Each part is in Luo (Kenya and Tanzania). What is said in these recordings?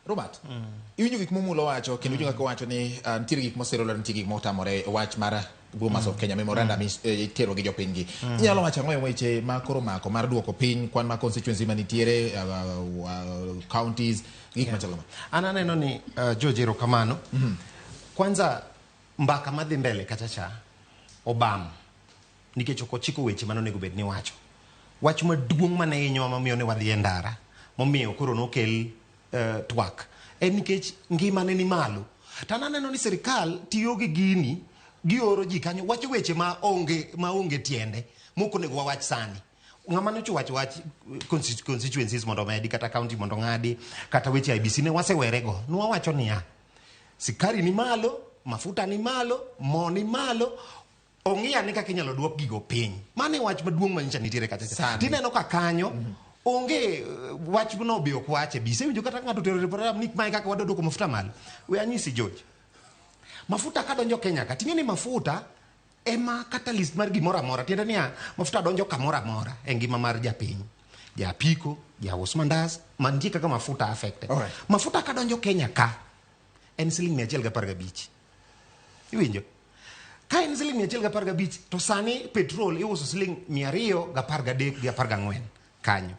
Robert, iwinjo gik momulo wacho kendo iwinjo kaka owacho ni nitiere gik mosiro lwedo, nitie gik motamore wach mar Bomas of Kenya memorandum itero gi jopiny gi. Inyalo wacho ang'o e weche ma koro mako mar duoko piny kwan mar constituency manitiere counties gik machalo kama. An aneno ni George erokamano. Kwanza mbaka madhi mbele kacha cha obam nikech ok ochiko weche mane onego bed ni iwacho. Wach maduong' mane hinyowa momiyo ne wadhi e ndara momiyo koro nokel twak en nikech ngima ne ni malo. To an aneno ni sirikal tiyo gi gini gioro ji kanyo wacho weche ma onge ma onge tiende mok onego wawach sani. Ng'ama nyocha owacho wach constituencies mondo omedi kata county mondo ong'adi kata weche IEBC ne wasewerego. Nwawacho niya, sikari ni malo, mafuta ni malo, mo ni malo, ong'i ane kaka inyalo duok gigo piny. Mano e wach maduong' ma nyocha nitiere kacha cha. Sani. Tineno ka kanyo onge wach no be ok wache. Be isewinjo kata ka ng'ato otero referendum ni mae kaka wadwa duoko mafuta malo. We anyisi George. Mafuta kadonjo Kenya ka, ting'e ni mafuta ema catalyst mar gimoro amora. Tiende niya, mafuta donjo kamoro amora e ngima mar japiny. Ja apiko, jaus mandas, mantie kaka mafuta affected. Alright. Mafuta kadonjo Kenya ka, en siling 115. Iwinjo? Ka en siling 115 to sani petrol iuso siling 213 gi 14 kanyo.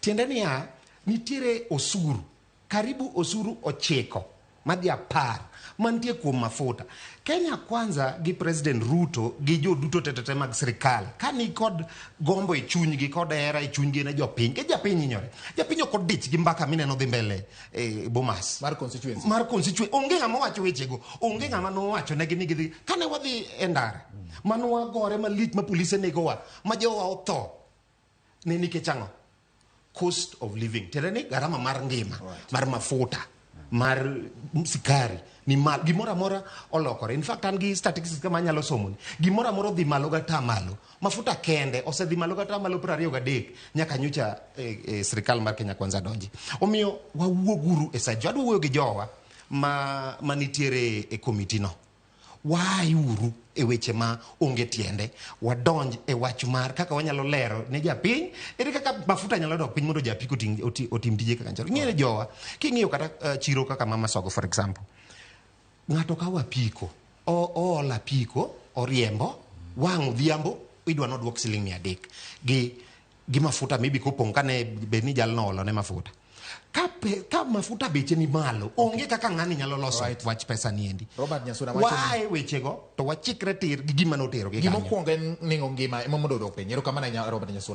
Tiende niya, nitiere osuru, karibu osuru 9 madhi 10 mantie kuom mafuta. Kenya Kwanza gi President Ruto gi joduto tetete mag sirikal ka ni kod gombo e chunygi kod hera e chunygi ne jopiny, ke japiny hinyore. Japiny ok odich gi mbaka mineno dhi mbele e Bomas. Mar constituency. Mar constituency. Onge ng'ama wacho wechego. Onge ng'ama nowacho negi ni gidhi. Kane wadhi e ndara, mane wagore malich ma polise negowa, ma jowa otho, ne nikech ang'o? Cost of living. Tiende ni garama mar ngima, mar mafuta, mar sikari ni malo. Gimoro amora olokore. In fact, an gi statistics kama anyalo somoni. Gimoro amora odhi malo gata malo. Mafuta kende osedhi malo kata malo 23 nyaka nyocha sirikal mar Kenya Kwanza donji. Omiyo wawuoguru e side. Adwa wuoyo gi jowa ma manitiere e komiti no. Waayuru e weche ma onge tiende. Wadonj e wach mar kaka wanyalo lero ne japiny ere kaka mafuta nyalo dok piny mondo japiko otim tije kaka nchalo. Ing'eyo jowa, king'iyo kata chiro kaka Mama Sogo for example. Ng'ato kawo apiko, oolo apiko, oriembo, wang' odhiambo idwa noduok siling 300 gi mafuta maybe kopong' kane bed ni jalno oolo ne mafuta. Ka mafuta beche ni malo, onge kaka ng'ani nyalo loso wach pesa ni endi. Robert Nyasuna wacho ni Wae wechego to wachikre tir gi gima notero gi Gima kanyo. okwongo en nengo ngima ema mondo odok piny. Erokamano ahinya Robert Nyasuna.